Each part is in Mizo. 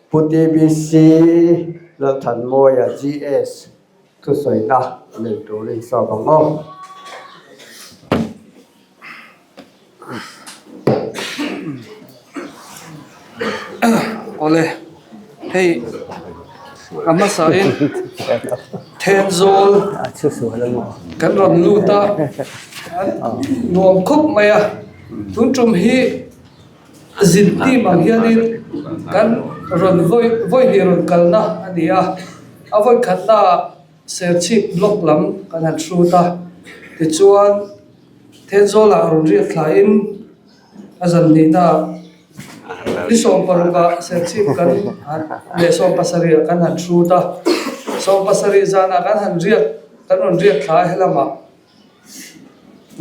Pu TBC Lalthanmawia GS thusawina nei turin sawm ang aw. Awle, hei a hmasain Thenzawl kan rawn lut a, nuam khawp mai a, tun tum hi zin team ang hianin kan rawn vawi vawi hnih rawn kalna a ni a, a vawi khatnaah Serchhip block lam kan han hrut a, tichuan Thenzawlah rawn riak thlain a zan nihnaah ni 16 ah Serchhip kan han leh 17 ah kan han hrut a, 17 zanah kan han riak kan rawn riak thla a helamah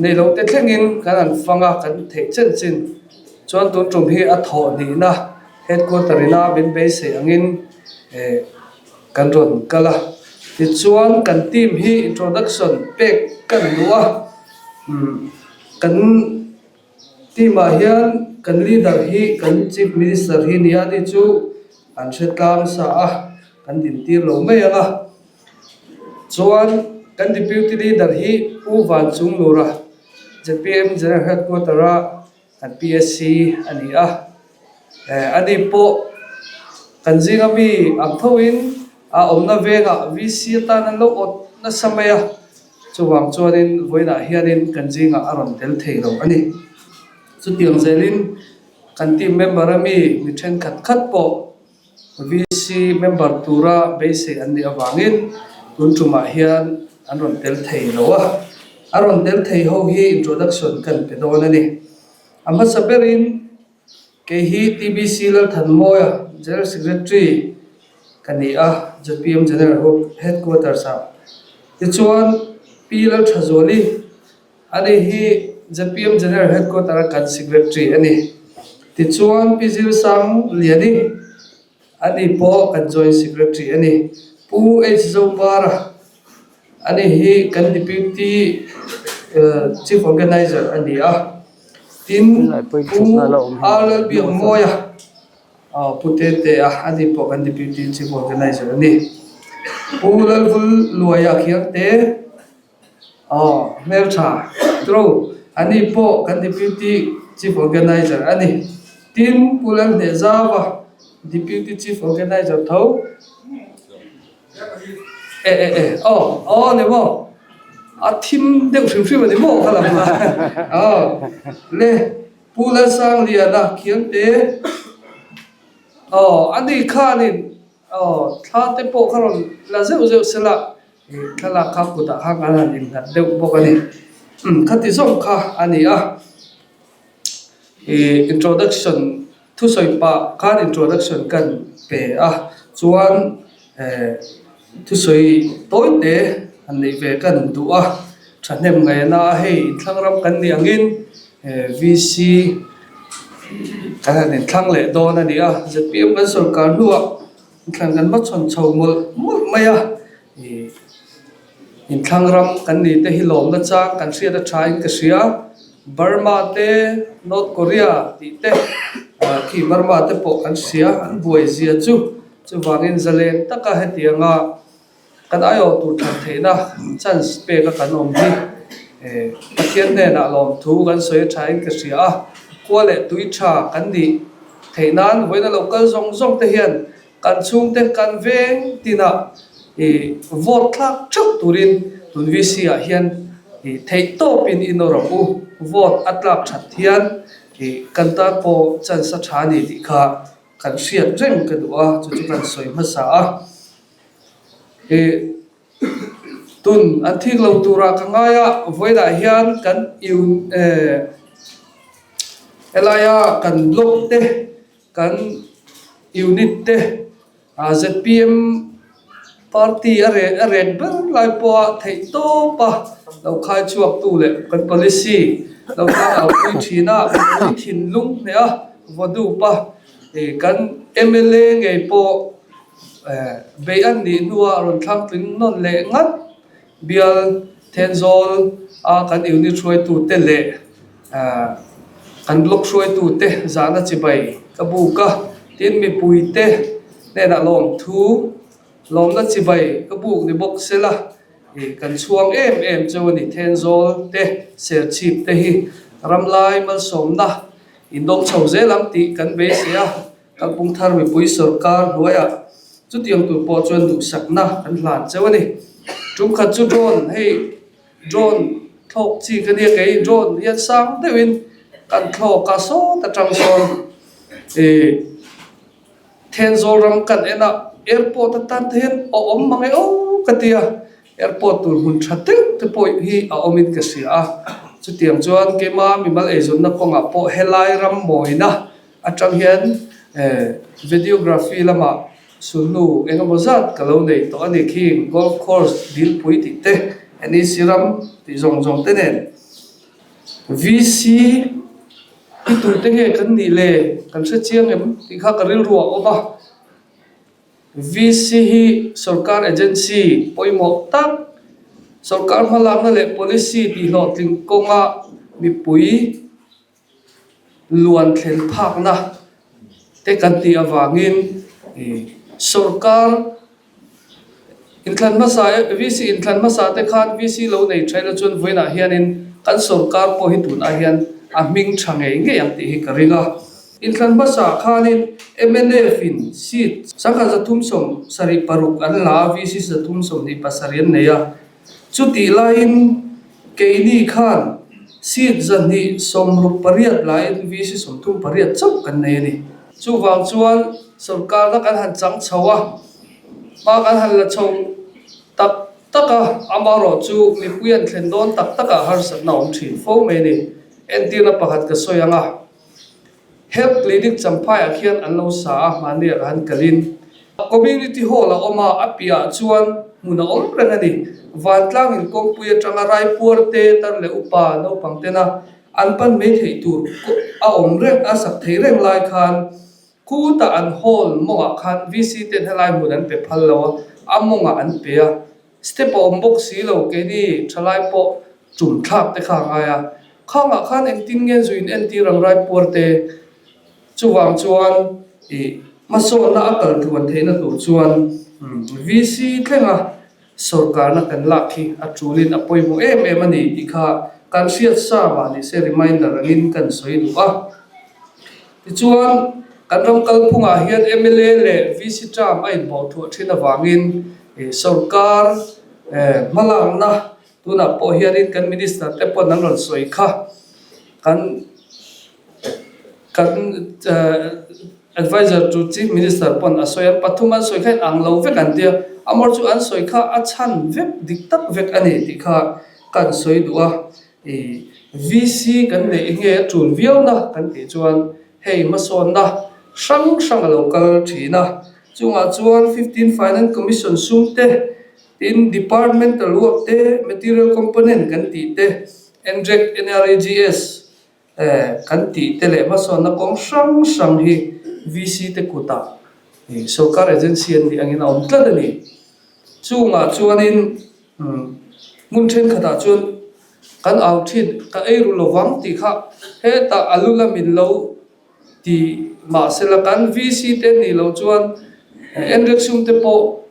neih loh te thlengin kan han fang a kan theih chen chin chuan tun tum hi a thawh nihna headquarter ina min beisei angin eh Kan rawn kal a, tichuan kan team hi introduction pek kan duh a, umm kan team ah hian kan leader hi kan chief minister hi nia ni chu an hre tlang sa a, kan dintir lo mai ang a, chuan kan deputy leader hi Pu Vanchunglura zpm general headquarter a Kan PSC a ni a, eh ani pawh kan zinga mi ang thoin a awmna vengah VC atan an lo awt nasa mai a, chuvang chuanin vawiinah hianin kan zingah a rawn tel thei lo a ni. Chutiang zelin kan team member a mi mi thenkhat khat pawh VC member tura beisei an nih avangin tun tumah hian an rawn tel thei lo a, a rawn tel thei ho hi introduction kan pe dawn a ni. A hmasa berin kei hi TBC Lalthanmawia General Secretary ka ni a, zpm General Headquarters ah. Tichuan Pi Lalthazuali Ani hi zpm General Headquarter a kan Secretary a ni. Tichuan Pi Zilsang Liani, ani pawh kan Joint Secretary a ni. Pu H Zopara, ani hi kan Deputy Chief Organizer a ni a. Tin, Pu R Lalbiakmawia, Pu Tetea, ani pawh kan Deputy Chief Organizer a ni. Pu Lalvul Luaia Khiangte, Aw, hmeltha tro, ani pawh kan Deputy Chief Organizer a ni. Tin, Pu Lalhnehzava, Deputy Chief Organizer tho. E e e, aw, aw ni maw? A thim deuh hrim hrim a ni maw kha lam kha? Aw, le, Pu Lalsangliana Khiangte, aw, ani khanin, aw, thla te pawh kha rawn la zeuh zeuh sela, Ih thlalak kha kutah khan kan han innghat deuh bawk a ni. Umm khati zawng kha a ni a. Ih introduction thusawi pah khan introduction kan pe a chuan eh thusawi tawi te han neih ve kan duh a thahnem ngaihna a hei inthlang ram kan nih angin eh VC kan han inthlang leh dawn a ni a zpm kan sawrkar hnuah. Inthlan kan va chhawn chho mawlh mawlh mai a, ih inthlang ram kan ni te hi lawmna chang kan hriat a tha in ka hria, Burma te North Korea tih te ah khi Burma te pawh kan hria an buai zia chu chuvangin zalen taka hetianga Kan aiawh tur that theihna chance pek a kan awm hi Pathian hnenah lawmthu kan sawi a thain ka hria a, khua leh tui tha kan nih theih nan vawiin a lo kal zawng zawng te hian kan chhungte kan veng tinah ih vote thlak theuh turin tun VC ah hian ih theih tawpin i nawr ang u, vote a tlak that hian ih kan tan pawh chance a tha a ni tih kha kan hriat reng ka duh a, chu chu kan sawi hmasa a. Ih tun an thik lo turah ka ngai a, vawiinah hian kan un eh helaia kan block te kan unit te ah zpm party a reh a rek ber lai pawha theih tawp a lo khai chhuak tu leh kan policy lo tlang au pui thin a mipui thinlung hneh a vaw dup a ih kan mla ngei pawh. Beih an nih hnuah rawn thlang tling nawn leh ngat bial Thenzawl a kan unit hruaitute leh kan block hruaitute zahna chibai ka buk a, tin mipuite. Hnenah lawmthu lawmna chibai ka buk ni bawk sela ih kan chhuang em em cheu a ni. Thenzawl te, Serchhip te hi ramlai malsawmna indawng chho zel ang tih kan beisei a, Kalpung thar mipui sawrkar hnuaiah chutiang tur pawh chuan duhsakna kan hlan cheu a ni. Tum khat chu drone hei drone thlawk chi ka nia kei drone hian sang deuhin kan thlawk a sawt atang sawn ih Thenzawl ram kan en a airport atan te hian a awm mang e aw ka ti a, airport tur hmun tha deuh te pawh hi a awmin ka hria a, chutiang chuan keima mimal eizawnna kawngah pawh helai ram mawina atang hian videography lamah sulhnu eng emaw zat ka lo nei tawh a ni khing golf course dilpui tih te NEC ram tih zawng zawng te nen VC I tute nge kan nih le? Kan hre chiang em? Tih kha ka rilru a awm a. VC hi sorkar agency pawimawh tak, sorkar hmalakna leh policy tihhlawhtling kawnga mipui luan thlen phakna te kan tih avangin sorkar Inthlan hmasa VC inthlan hmasa te khan VC lo nei thaih la chuan vawiinah hianin kan sorkar pawh hi tunah hian a hming tha ngei ngei ang tih hi ka ring a. Inthlan hmasa khanin mnf in seat 1376 an la a, VC 327 an nei a. Chutih laiin keini khan seat 268 laiin VC 38 chauh kan nei a ni. Chuvang chuan sorkarna kan han chang chho a, hma kan han la chho tak tak a, amaherawh chu mipui an thlen dawn tak takah harsatna a awm thin fo mai a ni. Entirna pakhat ka sawi ang a, Health Clinic Champhaiah khian an lo sa a, mahni ah ka han kalin Community Hall a awm a, a piahah chuan hmun a awm reng a ni. Vantlangin kawngpui atanga raipuar te, tar leh upa naupang tena An pan mai theih tur a awm reng a sak thei reng lai khan khutah an hall mawngah khan VC ten helai hmun an pe phal lo a, a mawngah an pe a, step a awm bawk si lo keini thalai pawh tum thlak te kha a ngai a, khangah khan engtin nge zu in entir ang rai puar te chuvang chuan ih hmasawnna a kal tluan theihna tur chuan VC thlenga Sorkarna kan lak hi a tulin a pawimawh em em a ni tih kha kan hriat sa mah ni se reminder angin kan sawi duh a. Tichuan, kan ram kalphungah hian mla leh VC term a inbawh thuah thin avangin sorkar hmalakna tunah pawh hianin kan minister te pawn an rawn sawi kha kan kan Adviser chu Chief Minister pawn a sawi a, pathum an sawi kha in ang lo vek an tia, amawr chu an sawi kha a chhan vek dik tak vek a ni tih kha kan sawi duh a, ih VC kan neih nge a tul viau na kan tih chuan hei hmasawnna hrang hrang a lo kal thin a, chungah chuan Fifteen Finance Commission sum te, tin Departmental work te, Material Component kan tih te, NREG, NREGS, Kan tih te leh hmasawnna kawng hrang hrang hi VC te kutah sorkar agency an nih angin a awm tlat a ni. Chungah chuanin hmun thenkhatah chuan kan au thin, ka ei ru lovang tih kha hetah a lu lamin lo ti mahsela kan VC te nih loh chuan Enric sum te pawh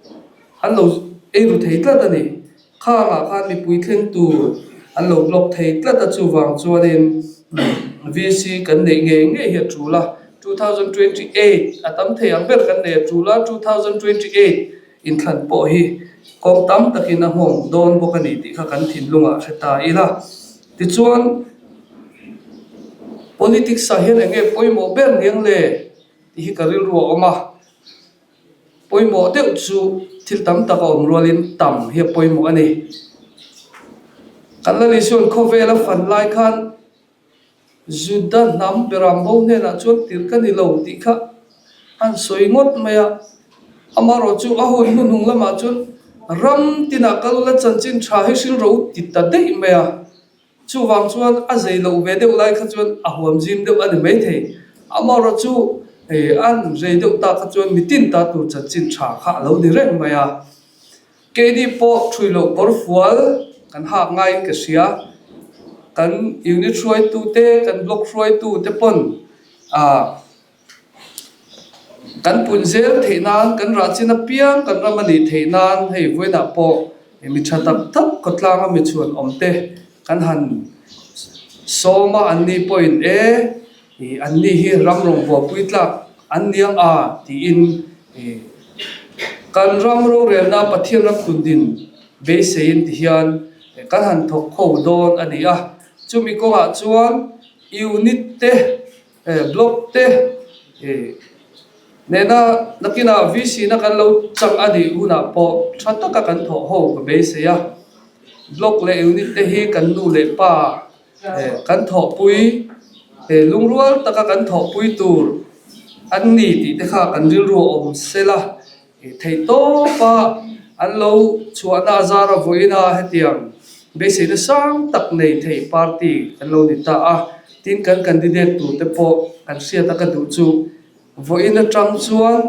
an lo ei ru thei tlat a ni. Khangah khan mipui thleng tur an lo block thei tlat a, chuvang chuanin VC kan neih ngei ngei hi a tul a, 2028 a tam thei ang ber kan nei a tul a, 2028 inthlan pawh hi kawng tam takin a nghawng dawn bawk a ni tih kha kan thinlungah hre ta ila. Tichuan politics ah hian eng nge pawimawh ber niang le tih hi ka rilru a awm a. Pawimawh deuh chu thil tam tak a awm rualin tam hi a pawimawh a ni. Kan Lal Isua'n khawvel a fan lai khan Juda hnam beram bo hnenah chuan tirh ka ni lo tih kha an sawi ngawt mai a. Amaherawh chu a hun hnuhnung lamah chuan ram tinah kal la chanchin tha hi hrilh ro ti ta daih mai a. Chuvang chuan a zei loh ve deuh lai kha chuan a huam zim deuh a ni maithei. Amaherawh chu an rei deuh ta kha chuan mitin ta tur chanchin tha kha a lo ni reng mai a. Keini pawh thui loh kawr fual kan hak ngaiin ka hria. Kan unit hruaitu te, kan block hruaitu te pawn ah. Kan pun zel theih nan, kan rah chin apiang kan ram a nih theih nan hei vawiinah pawh mi tha tak tak khawtlanga mi chhuan awm te kan han sawm a, anni pawhin e anni hi ram rawngbawlpui tlak an niang a tiin kan ram rorelna Pathian ram tundin beiseiin ti hian kan han thawk ho dawn a ni a. Chumi kawngah chuan unit te Block te nena nakinah VC na kan lo chak a nih hunah pawh tha taka kan thawh ho ka beisei a. Block leh unit te hi kan nu leh pa kan thawhpui lungrual taka kan thawhpui tur an ni tih te kha kan rilru a awm sel a. Theihtawpa an lo chhuahna a zar a vawiin a, hetiang beiseina sang tak nei thei party kan lo ni ta a, tin kan candidate tur te pawh kan hriat a ka duh chu vawiin atang chuan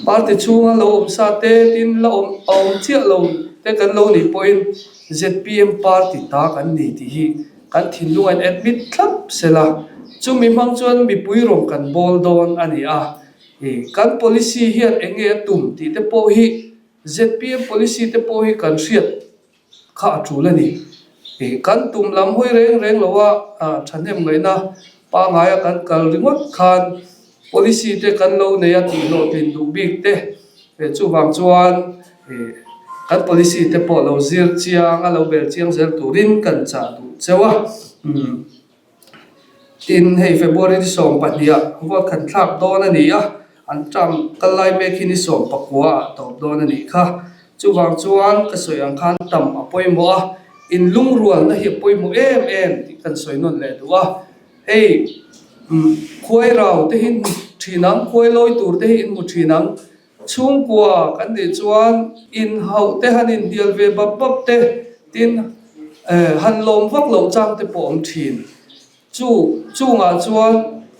party chhunga lo awm sa te tin la awm a awm chiah lo te kan lo nih pawhin zpm party ta kan ni tih hi kan thinlung a in admit thlap sela, chumi hmang chuan mipui rawn kan bawl dawn a ni a. Kan policy hian eng nge a tum tih te pawh hi zpm policy te pawh hi kan hriat kha a tul a ni. Kan tum lam hawi reng reng lo a, thahnem ngaihna pangaia kan kal ringawt khan policy te kan lo nei a tih hlawhtlin duh bik te chuvang chuan kan policy te pawh lo zir chiang a lo bel chiang zel turin kan chah duh cheu a. Tin, hei February ni 12 ah vote khan thlak dawn a ni a, an term kal lai mek hi ni 19 ah tawp dawn a nih kha. Chuvang chuan ka sawi ang khan tam a pawimawh a, inlungrualna hi a pawimawh em em tih kan sawi nawn leh duh a. Hei khuai rau te hi in hmu thin ang, khuai lawi tur te hi in hmu thin ang. Chhungkua kan nih chuan inhauh te han inhnial ve bap bap te, tin han lawm vak loh chang te pawh awm thin. Chu chungah chuan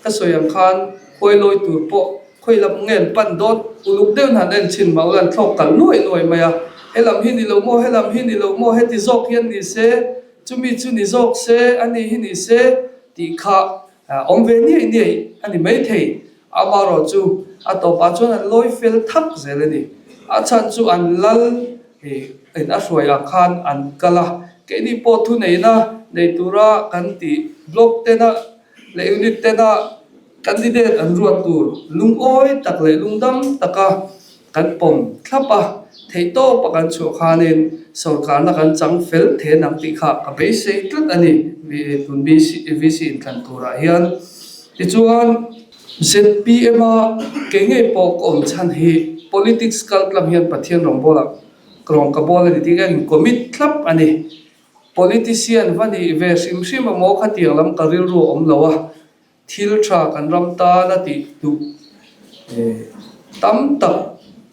ka sawi ang khan khuai lawi tur pawh khawi lam nge an pan dawn uluk deuhin han en chhin mah ula an thlawk kal nuai nuai mai a, helam hi ni lo maw, helam hi ni lo maw, heti zawk hian ni se, chumi chu ni zawk se, ani hi ni se tih kha awm ve niaih niaih a ni maithei. Amaherawh chu a tawpah chuan an lawi fel thak zel a ni. A chhan chu an lal in a hruaiah khan an kal a, keini pawh thuneihna nei tura kan tih block tena leh unit tena candidate an ruat tur lungawi tak leh lungdam taka kan pawm thlap a, theihtawpa kan chhuah khanin sorkarna kan chang fel then ang tih kha ka beisei tlat a ni tun VC inthlan turah hian. Tichuan, zpm-a kei ngei pawh ka awm chhan hi politics kal tlang hian Pathian rawngbawlah rawng ka bawl a ni tih ka incommit thlap a ni. Politician va nih ve hrim hrim amaw khatiang lam ka rilru a awm lo a, thil tha kan ram tan a tih duh tam tak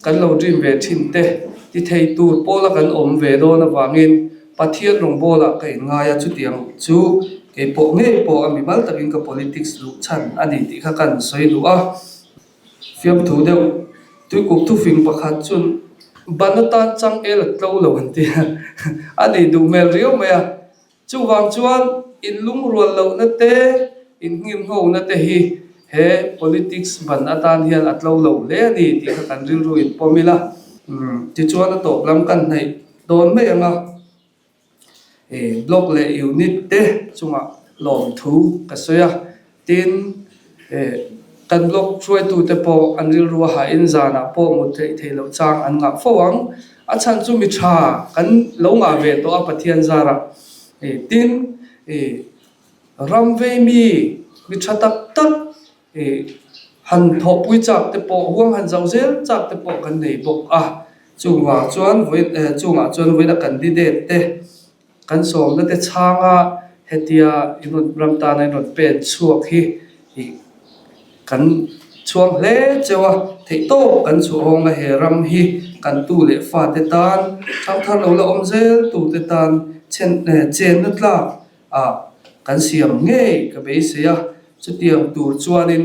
kan lo dream ve thin te ti thei tur pawla kan awm ve dawn avangin Pathian rawngbawlah ka inngai a, chutiang chu kei pawh ngei pawh a mimal takin ka politics luh chhan a ni tih kha kan sawi duh a. Fiamthu deuh tuikuk thufing pakhat chuan ban atan chang el a tlo lo an ti a, a nih duh hmel riau mai a. Chuvang chuan inlungrual lohna te, inhngirnghona te hi he politics ban atan hian a tlo lo hle a ni tih kha kan rilru in pawm ila. Tichuan a tawp lam kan hnaih dawn mai ang a, block leh unit te chungah lawmthu ka sawi a. Tin, kan blog hruaitute pawh an rilru a hahin zanah pawh mut theih theih loh chang an ngah fo ang. A chhan chu mi tha kan lo ngah ve tawh a Pathian zarah. Tin, ram vei mi, mi tha tak tak han thawhpui chak te pawh, huang han zauh zel chak te pawh kan nei bawk a. Chungah chuan chungah chuan vawiin a candidate te Kan sawmna te chhanga hetia in rawn ram tana in rawn pen chhuak hi ih kan chhuang hle cheu a, theihtawp kan chhuahawng a he ram hi kan tu leh fate tan thangthar lo la awm zel tute tan chen chenna tlak ah kan siam ngei ka beisei a, chutiang tur chuanin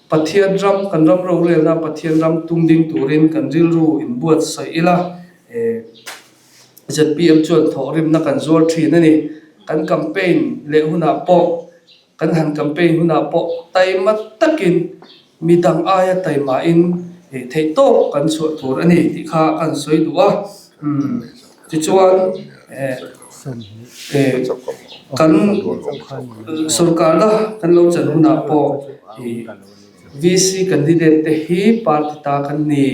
Pathian ram, kan ram rorelna Pathian ram tum ding turin kan rilru inbuatsaih ila, zpm chuan thawhrimna kan zuar thin a ni. Kan campaign leh hunah pawh Kan han campaign hunah pawh taima takin midang aia taimain theihtawp kan chhuah tur a ni tih kha kan sawi duh a. Tichuan kan sorkarna kan lo chan hunah pawh VC candidate te hi party ta kan ni.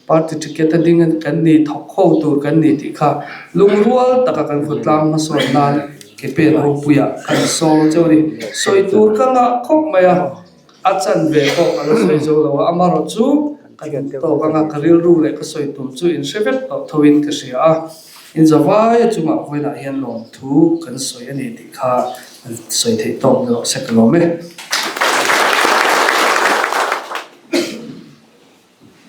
Party ticket a ding kan ni, thawk ho tur kan ni tih kha lungrual taka kan khawtlang hmasawn nan ke pen ropuiah kan sawm chauh a ni. Sawi tur ka ngah khawp mai a, a chan ve pawh ka la sawi zo lo a, amaherawhchu ka tawk anga ka rilru leh ka sawi tum chu in hre vek tawh thoin ka hria a, in zavai a chungah vawiinah hian lawmthu kan sawi a ni tih kha an sawi theih tawk ni rawh se ka lawm e.